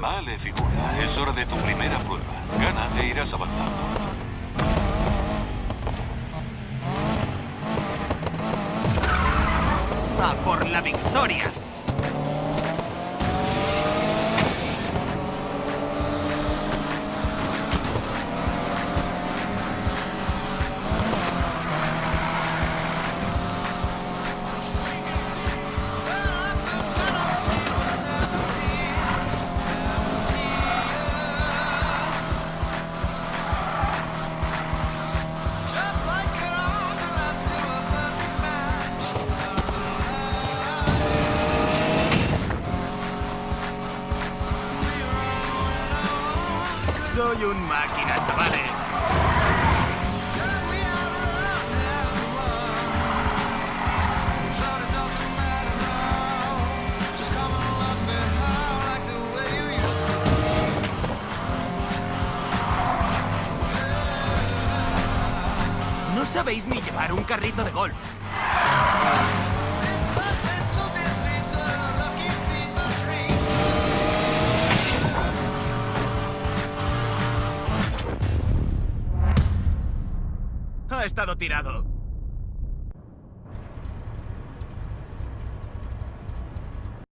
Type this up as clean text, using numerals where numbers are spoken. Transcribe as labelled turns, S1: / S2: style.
S1: Vale, figura, es hora de tu primera prueba. Gana e irás avanzando.
S2: ¡A por la victoria! Soy un máquina, chavales. No sabéis ni llevar un carrito de golf. Ha estado tirado.